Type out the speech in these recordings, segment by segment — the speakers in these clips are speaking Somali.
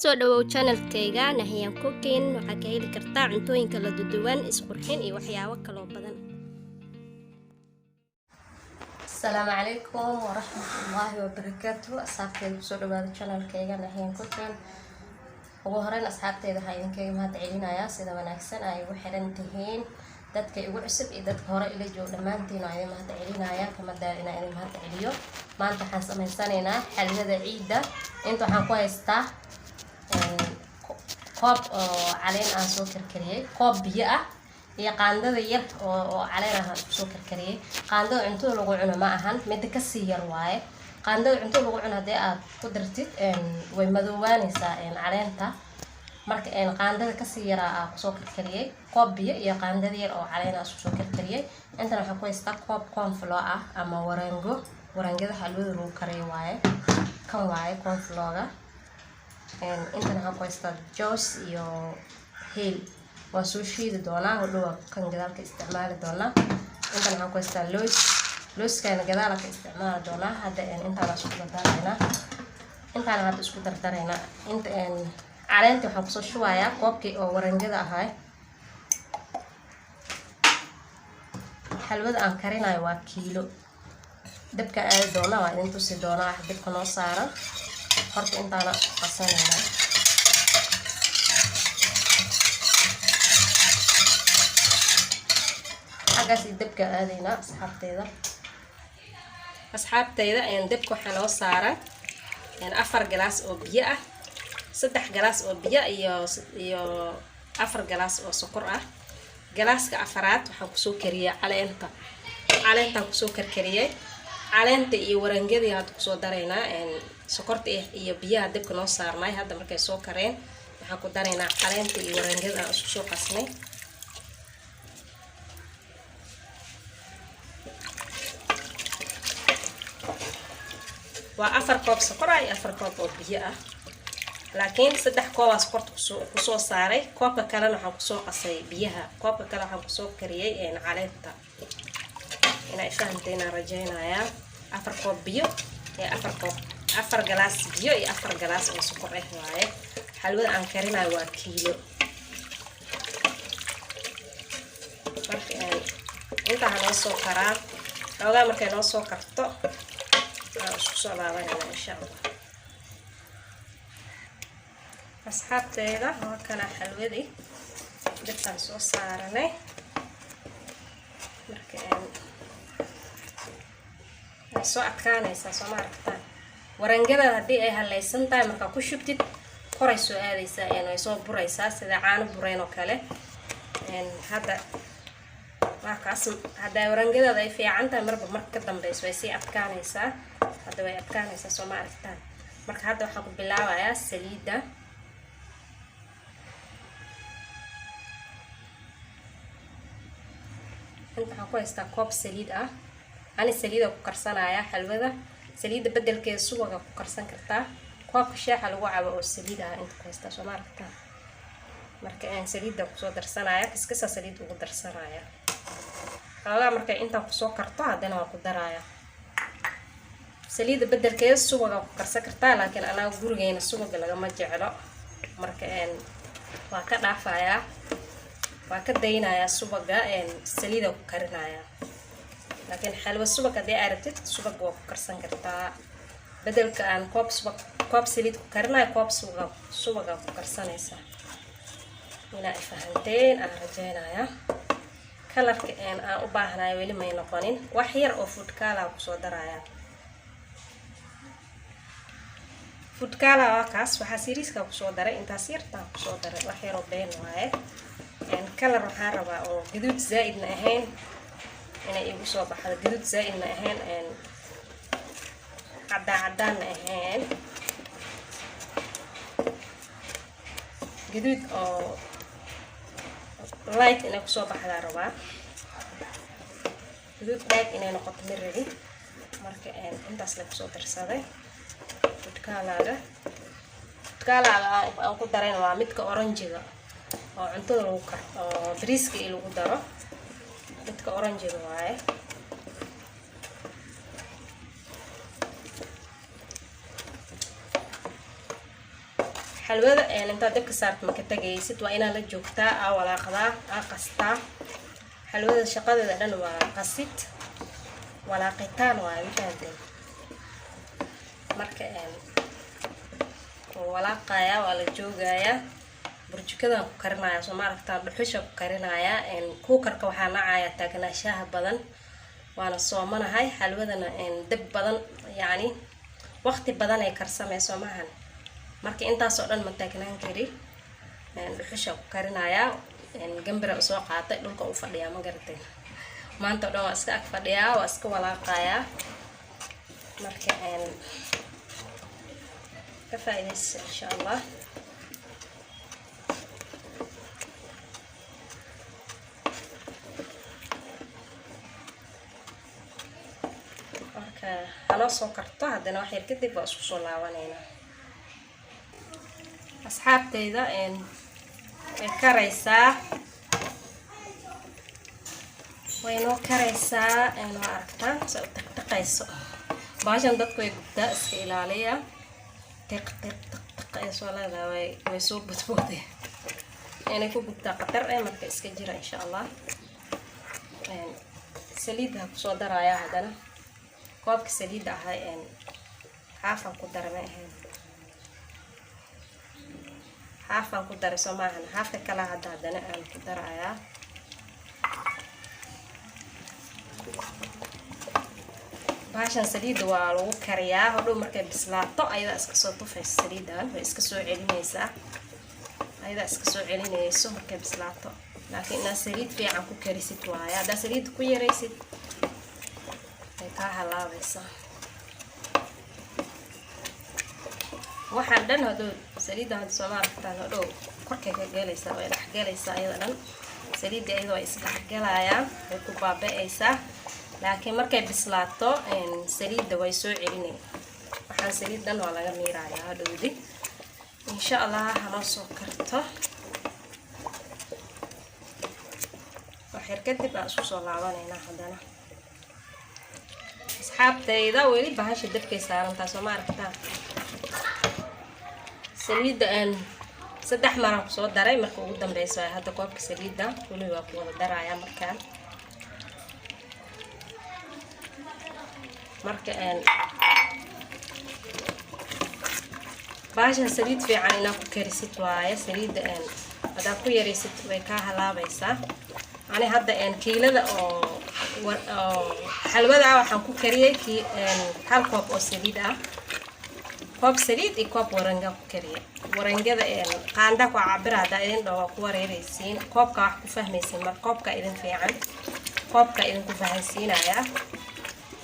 Kusoo dhawow channelkayga Nahyan Cooking. Waxaa ka heli kartaa cuntooyin kala duwan, isqurxin iyo waxyaabo kaloo badan. Asalaamu calaykum waraxmatullaahi wabarakaatu. Asxaabteyda, kusoo dhawaada channelkayga Nahyan Cooking. Ugu horeyn, asxaabteyda, waxaa idinkaga mahad celinayaa sida wanaagsan ay ugu xiran tihiin. Dadka igu cusub iyo dadka hore ila joog, dhammaantiin waa idin mahad celinaya. Kama daal inaan idin mahad celiyo. Maanta waxaan samaysanaynaa xalwada ciidda. Inta waxaan ku haystaa koob oo caleen aan soo karkariyey, koob biyo ah iyo qaandada yar oo caleen ah aan isku soo karkariyey. Qaandada cuntada lagu cuno ma ahan, midda kasii yar waaye. Qaandada cuntada lagu cuno haddii aad ku dartid, way madoobaanaysaa caleenta. Marka qaandada kasii yaraa aa kusoo karkariyey, koob biyo iyo qaandada yar oo caleen aan isku soo karkariyey. Intana waxaan ku haystaa koob cornflour ah ama warango. Warangada xalwada lagu kariyo waaye, kan waaye cornflourga. Intana waxaan ku haystaa joos iyo heel, waan soo shiidi doonaa hodhow, kan gadaalka isticmaali doonaa. Intan waxaan ku haystaa loos, looskana gadaala ka isticmaali doonaa. Hadda intaan isku dardaraynaa, intaana hadda isku dardaraynaa. Inta caleenta waxaan kusoo shubayaa koobkii oo warangada ahay. Xalwada aan karinayo waa kiilo. Dabka aadi doonaa, waa idin tusi doonaa wax dabka noo saaran. Horta intaana isku qasanaynaa. Xaggaas dabka aadaynaa, asxaabteyda. Asxaabteyda, dabka waxaa noo saaran 4 galaas oo biyo ah, 3 galaas oo biyo iyo 4 galaas oo sokor ah. Galaaska afaraad waxaan kusoo kariyey caleenta. Caleentaan kusoo karkariyey, caleenta iyo warangadii hadda kusoo daraynaa. Sokorta iyo biyaha dabka noo saarnay, hadda markay soo kareen waxaan ku daraynaa caleenta iyo warangada aan isku soo qasnay. Waa 4 koob sokor ah iyo 4 koob oo biyo ah, laakiin 3 koobaa sokorta kusoo saaray. Koobka kalena waxaan kusoo qasay biyaha, koobka kale waxaan kusoo kariyey caleenta. Inaa fahamtay inaan rajaynayaa. 4 koob biyo iyo 4 koob, 4 galaas biyo iyo 4 galaas oo sokor ah waaye. Xalwada aan karinayo waa kiilo. Marka intaa noo soo karaa xoogaa. Markay noo soo karto aan isku soo laabanayna, insha Allah. Asxaabteyda, waa kana xalwadii, dabkaan soo saaranay. Marka way soo adkaanaysaa, soo ma aragtaan? Warangadaada haddii ay hallaysan tahay, markaa ku shubtid koray soo aadaysaa, way soo buraysaa sida caano bureen oo kale. Hadda waa kaas. Hadda warangadaada ay fiican tahay, marba marka ka dambeyso way sii adkaanaysaa. Hadda way adkaanaysaa, soo ma aragtaan? Marka hadda waxaan ku bilaabayaa saliidda. Inta waxaan ku haystaa koob saliid ah. Ani saliida ku karsanaya xalwada. Saliidda bedelkeeda subaga ku karsan kartaa. Koobka shaaxa lagu cabo oo saliid ah inta ku haystaa, soo ma aragtaan? Marka aan saliidda kusoo darsanaya, kiskasa saliid ugu darsanaya xoogaa. Markay intaan kusoo karto, haddana waan ku daraya. Saliidda bedelkeeda subaga ku karsan kartaa, laakiin anaga gurigeena subaga lagama jeclo. Marka waa ka dhaafayaa, waa ka daynayaa subaga, saliida ku karinayaa. Laakiin xalwa subag haddii aa rabtid, subaga waa ku karsan kartaa. Bedelka aan koob subag, koob saliid ku karinayo, koob subaga ku karsanaysaa. Inaa fahanteen aan rajeynaya. Colorka aan u baahnayo weli may noqonin. Wax yar oo food color kusoo daraya. Food color waa kaas, waxaa siriiska kusoo daray. Intaas yartaan kusoo daray, wax yaroo been waaye. Color waxaan rabaa oo gaduud zaa-idna ahayn inay igu soo baxdo, gaduud zaa-idna ahayn, caddaan caddaanna ahayn, gaduud oo light inay kusoo baxdaa rabaa. Gaduud light inay noqoto ma rabi. Marka intaas la kusoo darsaday food colorga. Food colorga aan ku darayna waa midka orangega oo cuntada lagu kar oo bariiska i lagu daro, midka orangega waaye. Xalwada intaad dabka saarta maka tagaysid, waa inaad la joogtaa, aa walaaqdaa, aa qastaa. Xalwada shaqadeeda dhan waa qasid, walaaqitaan waaye, ma fahanteen? Marka waa walaaqayaa, waa la joogayaa. Burjikadan ku karinayaa, soo ma aragtaan? Dhuxusha ku karinayaa. Cookerka waxaa nacayaa taagnaashaha badan, waana soomanahay. Xalwadana dab badan, yacni waqti badan ay karsameyso maahan. Marka intaasoo dhan ma taagnaan kari. Dhuxusha ku karinayaa. Gambira usoo qaatay, dhulka u fadhiyaa, ma garatay? Maanta o dhan waa iska ag fadhiyaa, waa iska walaaqayaa. Marka ka faa-idaysa, insha Allah. Marka hanoo soo karto, haddana wax yar kadib waa isku soo laabaneynaa. Asxaabteyda, way karaysaa, way noo karaysaa. Waa aragtaan se u tiqtiqayso baashan. Dadku way gubtaa, iska ilaaliya. Tiq tiq tiq tiq ay soo leedahay, way soo budbooday, inay ku gubtaa khatar eh. Marka iska jira, insha Allah. Saliidda kusoo darayaa haddana. Koobka saliidda ahay haafaan ku dara, ma ahayn? Haafaan ku daray, soo maahan? Haafka kale hadda haddana aan ku darayaa. Bahashan saliidda waa lagu kariyaa. Hodhow markay bislaato, ayadaa iska soo tufaysa saliiddan, way iska soo celinaysaa, ayadaa iska soo celinayso markay bislaato. Laakiin inaad saliid fiican ku karisid waaye. Haddaad saliidda ku yaraysid, way kaa halaabaysaa waxaan dhan. Hadhow saliidda hadda, sooma aragtaan? Hadhow korkay ka gelaysaa, way dhexgelaysaa iyada dhan saliidda, iyada way isdhexgalayaan, way ku baaba-aysaa. Laakiin markay bislaato, saliidda way soo celinay. Waxaan saliid dhan waa laga miirayaa hadhowdi, insha Allah. Hanoo soo karto waxyar kadib aan isku soo laabanaynaa haddana. Asxaabtayda, weli bahasha dabkay saarantaa, soo ma aragtaan? Saliidda aan saddex maraan kusoo daray, marka ugu dambeyso hadda koobka saliidda weli waa ku wada darayaa markaan. Marka bahashan saliid fiican inaad ku karisid waaye. Saliidda haddaad ku yaraysid, way kaa halaabaysaa. Ani hadda kiilada oo xalwada ah waxaan ku kariyey hal koob oo saliid ah, koob saliid iyo koob waranga ku kariyay. Warangada qaanda ku cabira haddaa idin dhaho, waa ku wareereysiin. Koobka wax ku fahmaysiin, mar koobka idin fiican, koobka idinku fahansiinaya.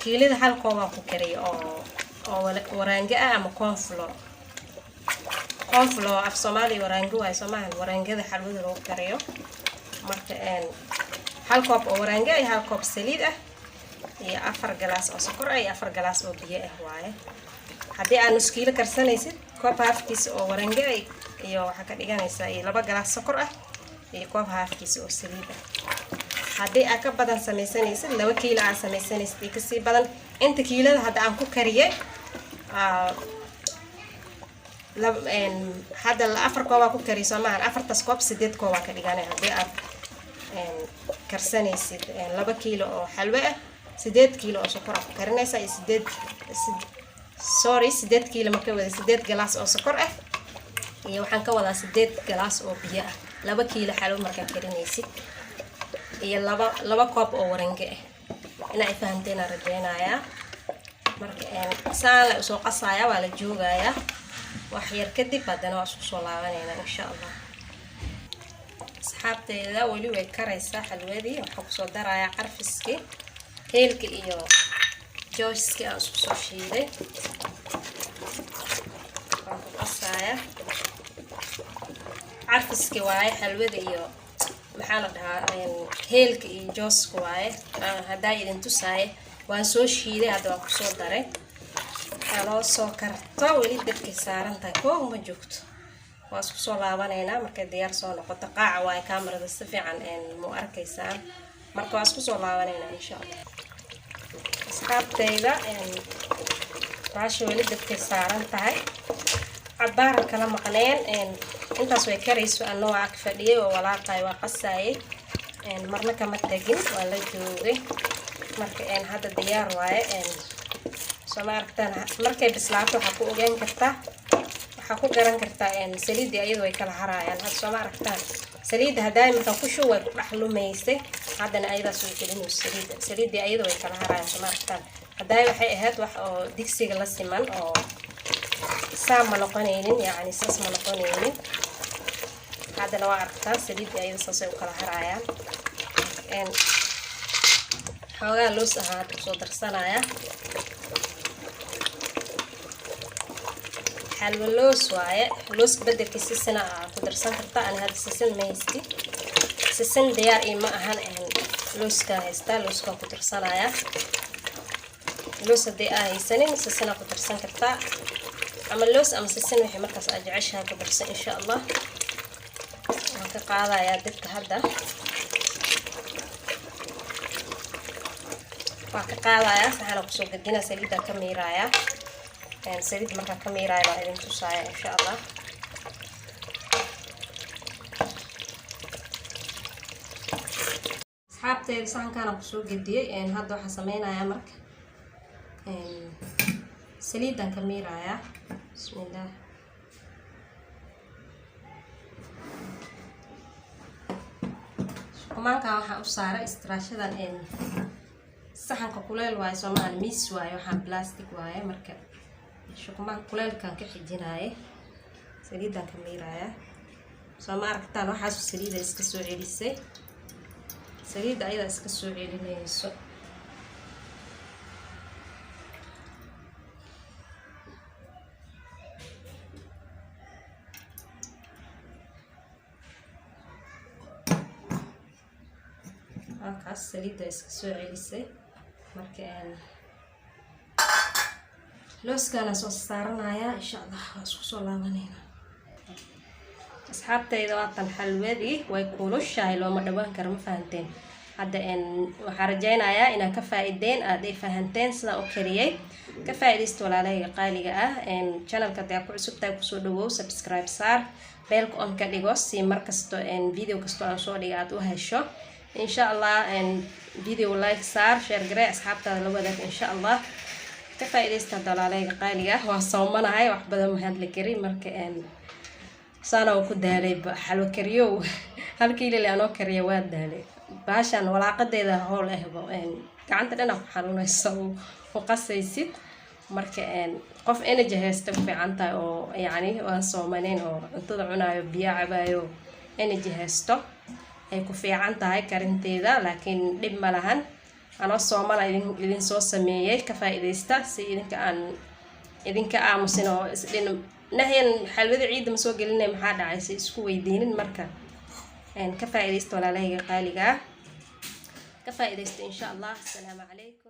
Kiilada hal koobaa ku kariyay oo waraango ah ama cornflour. Cornflour af Soomaaliya waraango waayo, soo maahan? Waraangada xalwada lagu kariyo. Marka hal koob oo waraango iyo hal koob saliid ah iyo 4 galaas oo sokor ah iyo 4 galaas oo biyo ah waaye. Haddii aad nus kiilo karsanaysid, koob haafkiisa oo warange ah iyo waxaa ka dhiganaysaa iyo 2 galaas sokor ah iyo koob haafkiisa oo saliid ah. Haddii aad ka badan samaysanaysid, 2 kiilo aad samaysanaysid iyo kasii badan, inta kiilada hadda aan ku kariyay, hadda 4 koobaa ku kariyay, soo maahan? Afartaas koob 8 koobaa ka dhiganay. Haddii aad karsanaysid 2 kiilo oo xalwo ah, 8 kiilo oo sokor aa ku karinaysaa iyo sideed, sorry, 8 kiilo ma ka wada, 8 galaas oo sokor ah iyo waxaan ka wadaa 8 galaas oo biyo ah, 2 kiilo xalwo markaa karinaysid, iyo laba koob oo warange ah. Inaa fahamteen aan rajeynayaa. Marka saan la usoo qasaaya, waa la joogayaa wax yar kadib, haddana waa isku soo laabaneynaa, insha Allah. Asxaabteeda, weli way karaysaa xalwadii. Waxaan kusoo darayaa carfiskii, heelka iyo jooskii aan isku soo shiiday. Waan ku qasaaya. Carfiski waaye xalwada iyo maxaa la dhahaa, heelka iyo jooska waaye. Haddaa idin tusaaye, waan soo shiiday, hadda waan kusoo daray. Waxaa loo soo karto, weli dabkay saaran tahay, koo ma joogto. Waa isku soo laabanaynaa markay diyaar soo noqoto. Qaaca waaye, kaamarada si fiican mu arkaysaan. Marka waa isku soo laabanaynaa, insha Allah. Asxaabtayda, baasha weli dabkay saaran tahay. Cabaara kala maqneen. Intaas way karayso, anna waa ag fadhiyay oo walaaqay, waa qasaayay, marna kama tagin, waa la joogay. Marka hadda diyaar waaye, soo ma aragtaan? Markay bislaato waxaa ku ogaan kartaa, waxaa ku garan kartaa, saliiddii ayadu way kala haraayaan hadda, soo ma aragtaan? Saliidda haddaay markaan ku shub way ku dhex lumaysay, haddana ayadaa soo celinayso saliidda. Saliiddii ayada way kala haraayaan, soo ma aragtaan? Haddaay waxay ahayd wax oo digsiga la siman oo saa ma noqonaynin, yacni saas ma noqonaynin. Haddana waa aragtaan, saliiddii ayada saasay u kala haraayaan. Xoogaa loos ahaa hadda kusoo darsanaya. Xalwo loos waaye. Looska bedelkii sisina aa ku darsan kartaa. Ani hadda sisin ma haysti, sisin diyaar ii ma ahan. Looskaa haystaa, looskaan ku darsanaya. Loos haddii aa haysanin, sisina ku darsan kartaa, ama loos ama sisin, wixii markaas aa jeceshahay ku darsan, insha Allah. Waan ka qaadayaa dabka hadda, waan ka qaadayaa, saxana kusoo gedinaa, saliiddaa ka miirayaa. Saliid markaa ka miiraayo baa idin tusaaya, insha Allah. Asxaabteeda, saxankaana kusoo gediyey. Hadda waxaa sameynayaa marka saliidan ka miirayaa. Bismillaah. Shukumaankan waxaan u saaray istiraashadan. Saxanka kuleel waaye, soomaan miis waaye, waxaan plastic waaye. Marka shukumaan kuleelkan ka xijinaaye, saliidan ka miiraaya. Soo ma aragtaan? Waxaasu saliida iska soo celisay, saliidda ayadaa iska soo celinayso. Halkaas saliidda iska soo celisay. Marka looskaana soo saaranayaa, insha Allah. Waa isku soo laabanayna, asxaabtayda. Waatan xalwadii, way kulushahay, looma dhawaan karo, ma fahanteen? Hadda waxaa rajaynayaa inaad ka faa-ideen, aad ay fahanteen sidaan u kariyey. Ka faa-idaysta, walaalahayga qaaliga ah. Channelka hadii aad ku cusub tahay, kusoo dhawow, subscribe saar, bellka on ka dhigo, si markasto video kasto aan soo dhiga aad u hesho, insha Allah. Video like saar, share garee, asxaabtaada la wadaag, insha Allah. Ka faa-idaysta hadda, walaalahayga qaaliga ah. Waa soomanahay, wax badan ma hadli kari. Marka saana ku daalay xalwo kariyow, halkii lili anoo kariya waa daalay. Baashan walaaqadeeda howl ahbo, gacanta dhana ku xanuunaysa u qasaysid. Marka qof energy haysta ku fiican tahay oo yacni waan soomaneyn oo cuntada cunaayo, biyo cabayo, energy haysto ay ku fiican tahay karinteeda, laakiin dhib ma lahan. Anoo soomana idin soo sameeyey, ka faa-idaysta si idinka aan idinka aamusin oo isdhin nahyan xalwada ciidda ma soo gelinay, maxaa dhacay, si isku weydiinin. Marka ka faa-idaysta, walaalahayga qaaliga ah, ka faa-idaysta, insha Allah. Asalaamu calaykum.